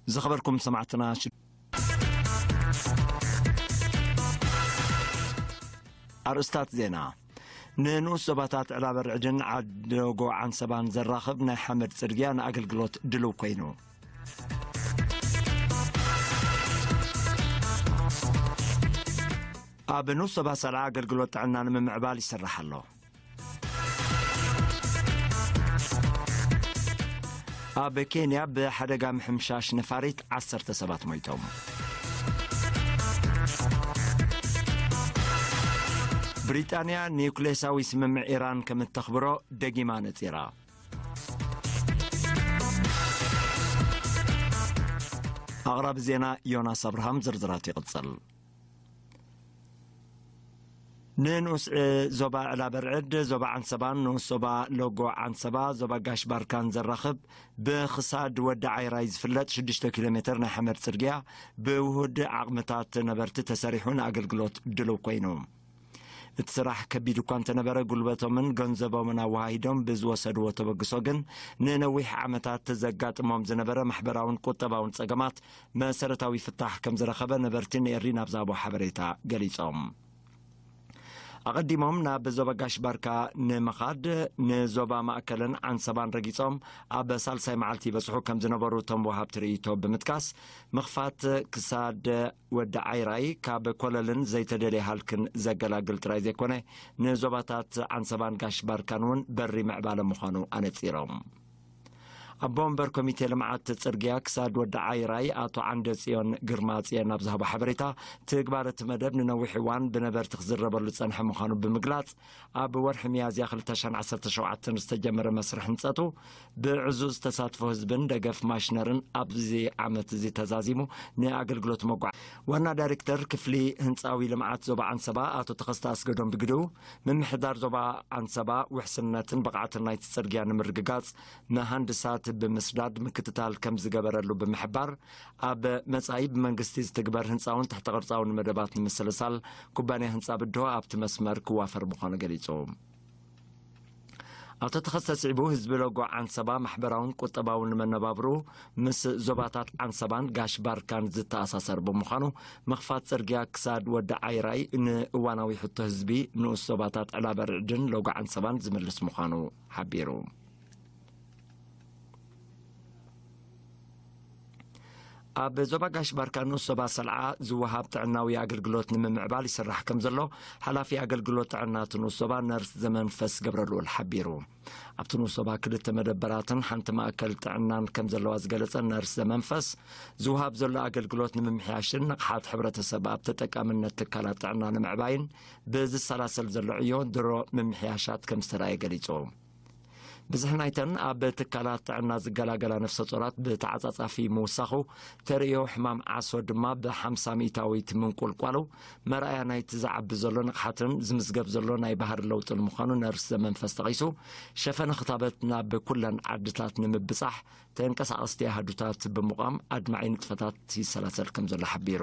ዝኸበርኩም ሰማዕትና ሽ-፣ ኣርእስታት ዜና። ንንኡስ ዞባታት ዕላበ ርዕድን ዓደጎ ዓንሰባን ዘራኽብ ናይ ሓመድ ጽርግያ ንኣገልግሎት ድልው ኮይኑ። ኣብ ንኡስ ዞባ ሰልዓ ኣገልግሎት ጥዕና ንምምዕባል ይስራሕ ኣሎ። ኣብ ኬንያ ብሓደጋ ምሕምሻሽ ነፋሪት ዓሰርተ ሰባት ሞይቶም። ብሪጣንያ ኒውክሌሳዊ ስምምዕ ኢራን ከም እተኽብሮ ደጊማ ነጺራ። ኣቕራቢ ዜና ዮናስ ኣብርሃም፣ ዝርዝራት ይቕጽል። ንንኡስ ዕ-፣ ዞባ ዕላበ ርዕድ፣ ዞባ ዓንሰባን ንኡስ ዞባ ሎጎ ዓንሰባ፣ ዞባ ጋሽ ባርካን ዘራኽብ ብኽሳድ ወዲ ዓይራይ ዝፍለጥ ሽዱሽተ ኪሎ ሜትር ናይ ሓመድ ጽርግያ ብውሁድ ዓቕምታት ነበርቲ ተሰሪሑ ንኣገልግሎት ድሉው ኮይኑ። እቲ ስራሕ ከቢድ እኳ እንተነበረ፣ ጉልበቶምን ገንዘቦምን ኣወሃሂዶም ብዝወሰድዎ ተበግሶ ግን፣ ንነዊሕ ዓመታት ዘጋጥሞም ዝነበረ ማሕበራውን ቁጠባውን ጸገማት መሰረታዊ ፍታሕ ከም ዝረኸበ ነበርቲ ንኤሪ ናብ ዝሃቦ ሓበሬታ ገሊጾም። ኣቐዲሞም ናብ ዞባ ጋሽ ባርካ ንምኻድ ንዞባ ማእከልን ዓንሰባን ረጊጾም ኣብ ሳልሳይ መዓልቲ ይበጽሑ ከም ዝነበሩ እቶም ወሃብቲ ርእይቶ ብምጥቃስ፣ ምኽፋት ክሳድ ወዲ ዓይራይ ካብ ኮለልን ዘይተደልየ ሃልክን ዘገላግል ጥራይ ዘይኮነ፣ ንዞባታት ዓንሰባን ጋሽ ባርካን እውን በሪ ምዕባለ ምዃኑ ኣነጺሮም። ኣቦ ወንበር ኮሚቴ ልምዓት ጽርግያ ክሳድ ወዲ ዓይራይ ኣቶ ዓንደ ጽዮን ግርማ ጽዮን ኣብ ዝሃቦ ሓበሬታ፣ ትግባረ እቲ መደብ ንነዊሕ እዋን ብነበርቲ ክዝረበሉ ዝጸንሐ ምዃኑ ብምግላጽ፣ ኣብ ወርሒ ሚያዝያ ክልተ ሽሕን ዓሰርተ ሸውዓተን ዝተጀመረ መስርሕ ህንጸቱ ብዕዙዝ ተሳትፎ ህዝብን ደገፍ ማሽነርን ኣብዚ ዓመት እዚ ተዛዚሙ ንኣገልግሎት መጓዓ-፣ ዋና ዳይሬክተር ክፍሊ ህንጻዊ ልምዓት ዞባ ዓንሰባ ኣቶ ተኸስተ ኣስገዶም ብግድኡ፣ ምምሕዳር ዞባ ዓንሰባ ውሕስነትን ብቕዓትን ናይቲ ጽርግያ ንምርግጋጽ መሃንድሳት ብምስዳድ ምክትታል ከም ዝገበረሉ ብምሕባር፣ ኣብ መጻኢ ብመንግስቲ ዝትግበር ህንጻውን ትሕተ ቅርጻውን መደባት ንምስልሳል ኩባንያ ህንጻ ብድሆ ኣብቲ መስመር ክዋፈር ምዃኑ ገሊጹ። ኣቶ ተኸስተ ስዒቡ፣ ህዝቢ ሎጎ ዓንሰባ ማሕበራውን ቁጠባውን መነባብሩ ምስ ዞባታት ዓንሰባን ጋሽ ባርካን ዝተኣሳሰር ብምዃኑ፣ ምኽፋት ጽርግያ ክሳድ ወዲ ዓይራይ ንእዋናዊ ሕቶ ህዝቢ ንኡስ ዞባታት ዕላበ ርዕድን ሎጎ ዓንሰባን ዝምልስ ምዃኑ ሓቢሩ። ኣብ ዞባ ጋሽ ባርካ ንኡስ ዞባ ሰልዓ ዝወሃብ ጥዕናዊ ኣገልግሎት ንምምዕባል ይስራሕ ከም ዘሎ ሓላፊ ኣገልግሎት ጥዕና እቲ ንኡስ ዞባ ነርስ ዘመንፈስ ገብረልኡል ሓቢሩ። ኣብቲ ንኡስ ዞባ ክልተ መደበራትን ሓንቲ ማእከል ጥዕናን ከም ዘለዋ ዝገለጸ ነርስ ዘመንፈስ፣ ዝወሃብ ዘሎ ኣገልግሎት ንምምሕያሽን ንቕሓት ሕብረተሰብ ኣብ ተጠቃምነት ትካላት ጥዕና ንምዕባይን ብዝሰላሰል ዘሎ ዕዮ ድሮ ምምሕያሻት ከም ዝተራእየ ገሊጹ። ብዝሒ ናይተን ኣብ ትካላት ጥዕና ዝገላገላ ነፍሰ ጾራት ብተዓጻጻፊ ምውሳኹ፣ ተርእዮ ሕማም ዓሶ ድማ ብሓምሳ ሚእታዊት ምንቁልቋሉ መርኣያ ናይቲ ዝዓቢ ዘሎ ንቕሓትን ዝምዝገብ ዘሎ ናይ ባህሪ ለውጥን ምዃኑ ነርስ ዘመንፈስ ጠቒሱ፣ ሸፈነ ክታበት ናብ ኩለን ዓድታት ንምብጻሕ ተንቀሳቐስቲ ኣሃዱታት ብምቋም ኣድማዒ ንጥፈታት ይሰላሰል ከም ዘሎ ሓቢሩ።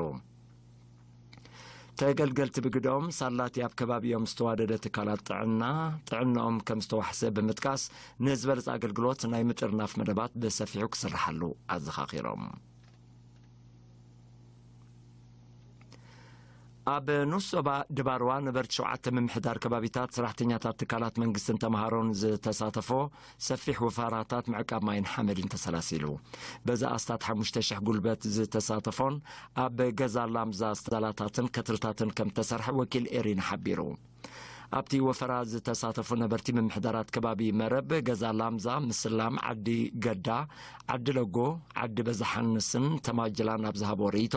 ተገልገልቲ ብግደኦም፣ ሳላቲ ኣብ ከባቢኦም ዝተዋደደ ትካላት ጥዕና ጥዕናኦም ከም ዝተዋሕሰ ብምጥቃስ፣ ንዝበለጸ ኣገልግሎት ናይ ምጥርናፍ መደባት ብሰፊሑ ክስርሓሉ ኣዘኻኺሮም። ኣብ ንኡስ ዞባ ድባርዋ ነበርቲ ሸውዓተ ምምሕዳር ከባቢታት፣ ሰራሕተኛታት ትካላት መንግስትን ተምሃሮን ዝተሳተፎ ሰፊሕ ወፈራታት ምዕቃብ ማይን ሓመድን ተሰላሲሉ። በዚ ኣስታት ሓሙሽተ ሽሕ ጉልበት ዝተሳተፎን ኣብ ገዛ ላምዛ ዛላታትን ከትርታትን ከም ተሰርሐ ወኪል ኤሪና ሓቢሩ። ኣብቲ ወፈራ ዝተሳተፉ ነበርቲ ምምሕዳራት ከባቢ መረብ፣ ገዛ ላምዛ፣ ምስላም፣ ዓዲ ገዳ፣ ዓዲ ለጎ፣ ዓዲ በዛሓንስን ተማጅላን ኣብ ዝሃቦ ርእይቶ፣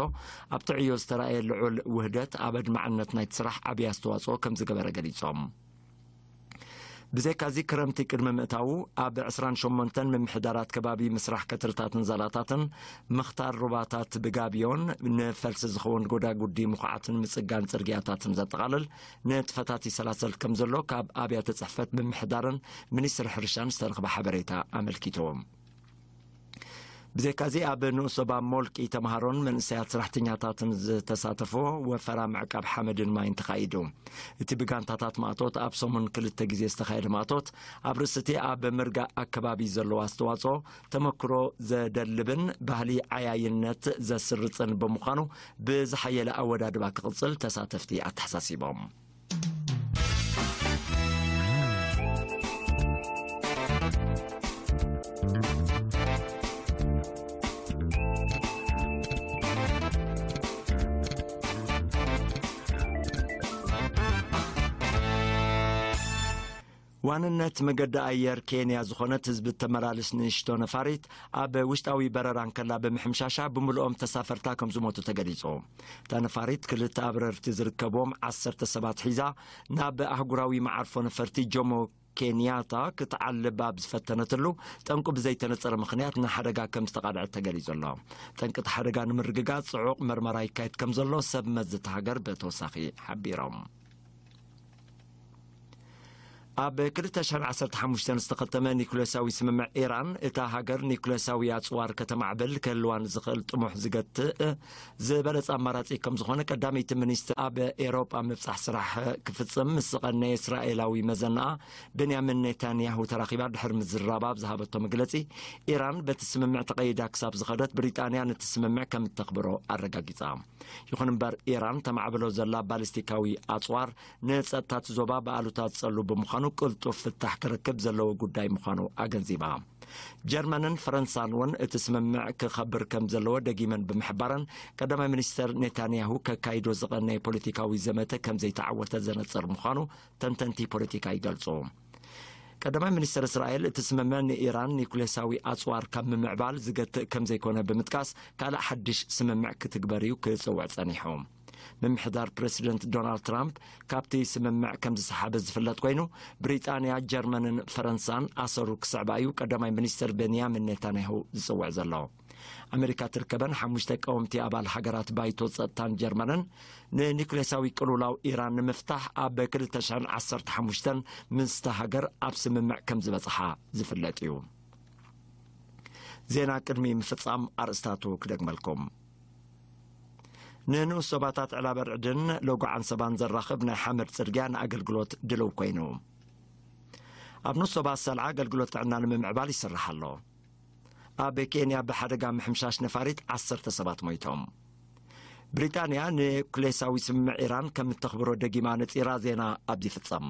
ኣብቲ ዕዮ ዝተራእየ ልዑል ውህደት ኣብ ኣድማዕነት ናይቲ ስራሕ ዓብዪ ኣስተዋፅኦ ከም ዝገበረ ገሊፆም። ብዘይካዚ ክረምቲ ቅድሚ ምእታዉ ኣብ ዕስራን ሸሞንተን ምምሕዳራት ከባቢ ምስራሕ ከትርታትን ዛላታትን፣ ምኽታር ሩባታት ብጋብዮን ንፈልሲ ዝኸውን ጎዳጉዲ ምኹዓትን ምጽጋን ጽርግያታትን ዘጠቓልል ንጥፈታት ይሰላሰል ከም ዘሎ ካብ ኣብያተ ጽሕፈት ምምሕዳርን ሚኒስትሪ ሕርሻን ዝተረኽበ ሓበሬታ ኣመልኪቱ። ብዘይካዚ ኣብ ንኡስ ዞባ ሞልቂ ተምሃሮን መንእሰያት ሰራሕተኛታትን ዝተሳተፎ ወፈራ ምዕቃብ ሓመድን ማይን ተኻይዱ። እቲ ብጋንታታት ማእቶት ኣብ ሰሙን ክልተ ግዜ ዝተኻየደ ማእቶት ኣብ ርእሲ እቲ ኣብ ምርጋእ ኣከባቢ ዘለዎ ኣስተዋጽኦ ተመክሮ ዘደልብን ባህሊ ዓያይነት ዘስርጽን ብምዃኑ ብዝሓየለ ኣወዳድባ ክቕጽል ተሳተፍቲ ኣተሓሳሲቦም። ዋንነት መገዲ ኣየር ኬንያ ዝኾነት ህዝቢ ተመላልስ ንእሽቶ ነፋሪት ኣብ ውሽጣዊ በረራ እንከላ ብምሕምሻሻ ብምልኦም ተሳፈርታ ከም ዝሞቱ ተገሊጹ። እታ ነፋሪት ክልተ ኣብረርቲ ዝርከብዎም ዓሰርተ ሰባት ሒዛ ናብ ኣህጉራዊ መዓርፎ ነፈርቲ ጆሞ ኬንያታ ክትዓልብ ኣብ ዝፈተነትሉ ጠንቁ ብዘይተነጸረ ምኽንያት ንሓደጋ ከም ዝተቓልዐት ተገሊጹ ኣሎ። ጠንቂ እቲ ሓደጋ ንምርግጋጽ ጽዑቕ መርመራ ይካየድ ከም ዘሎ ሰብ መዚ እታ ሃገር ብተወሳኺ ሓቢሮም። ኣብ ክልተ ሽሕን ዓሰርተ ሓሙሽተን ዝተኸተመ ኒኩሌሳዊ ስምምዕ ኢራን፣ እታ ሃገር ኒኩሌሳዊ ኣጽዋር ከተማዕብል ክህልዋን ዝኽእል ጥሙሕ ዝገትእ ዝበለጸ ኣማራጺ ከም ዝኾነ ቀዳመይቲ ሚኒስትር ኣብ ኤሮጳ ምብጻሕ ስራሕ ክፍጽም ምስ ዝቐነየ እስራኤላዊ መዘናኣ ቤንያሚን ኔታንያሁ ተራኺባ ድሕሪ ምዝራባ ኣብ ዝሃበቶ መግለጺ፣ ኢራን በቲ ስምምዕ ተቐይዳ ክሳብ ዝኸደት ብሪጣንያ ነቲ ስምምዕ ከም እተኽብሮ ኣረጋጊጻ። ይኹን እምበር ኢራን ተማዕብሎ ዘላ ባሊስቲካዊ ኣጽዋር ንጸጥታ እቲ ዞባ ብኣሉታ ዝጸሉ ብምዃኑ ቅልጡፍ ፍታሕ ክረክብ ዘለዎ ጉዳይ ምዃኑ ኣገንዚባ። ጀርመንን ፈረንሳን እውን እቲ ስምምዕ ክኸብር ከም ዘለዎ ደጊመን ብምሕባረን ቀዳማይ ሚኒስተር ኔታንያሁ ከካይዶ ዝቐነየ ፖለቲካዊ ዘመተ ከም ዘይተዓወተ ዘነጽር ምዃኑ ተንተንቲ ፖለቲካ ይገልጹ። ቀዳማይ ሚኒስተር እስራኤል እቲ ስምምዕ ንኢራን ኒኩሌሳዊ ኣጽዋር ካብ ምምዕባል ዝገትእ ከም ዘይኮነ ብምጥቃስ ካልእ ሓድሽ ስምምዕ ክትግበር እዩ ክጽውዕ ጸኒሑ። ምምሕዳር ፕረሲደንት ዶናልድ ትራምፕ ካብቲ ስምምዕ ከም ዝሰሓበ ዝፍለጥ ኮይኑ ብሪጣንያ፣ ጀርመንን ፈረንሳን ኣሰሩ ክስዕባ እዩ ቀዳማይ ሚኒስተር ቤንያሚን ኔታንያሁ ዝጽውዕ ዘሎ። ኣሜሪካ ትርከበን ሓሙሽተ ቀወምቲ ኣባል ሃገራት ባይቶ ጸጥታን ጀርመንን ንኒኩሌሳዊ ቅልውላው ኢራን ንምፍታሕ ኣብ ክልተ ሽሕን ዓሰርተ ሓሙሽተን ምስታ ሃገር ኣብ ስምምዕ ከም ዝበጽሓ ዝፍለጥ እዩ። ዜና ቅድሚ ምፍጻም ኣርእስታቱ ክደግመልኩም። ንንኡስ ዞባታት ዕላበርዕድን ሎጓ ዓንሰባን ዘራኽብ ናይ ሓመድ ጽርግያ ንኣገልግሎት ድልው ኮይኑ። ኣብ ንኡስ ዞባ ሰልዓ ኣገልግሎት ጥዕና ንምምዕባል ይስራሕ ኣሎ። ኣብ ኬንያ ብሓደጋ ምሕምሻሽ ነፋሪት ዓሰርተ ሰባት ሞይቶም። ብሪጣንያ ኒኩሌሳዊ ስምምዕ ኢራን ከም እተኽብሮ ደጊማ ነጺራ። ዜና ኣብዚ ይፍጸም።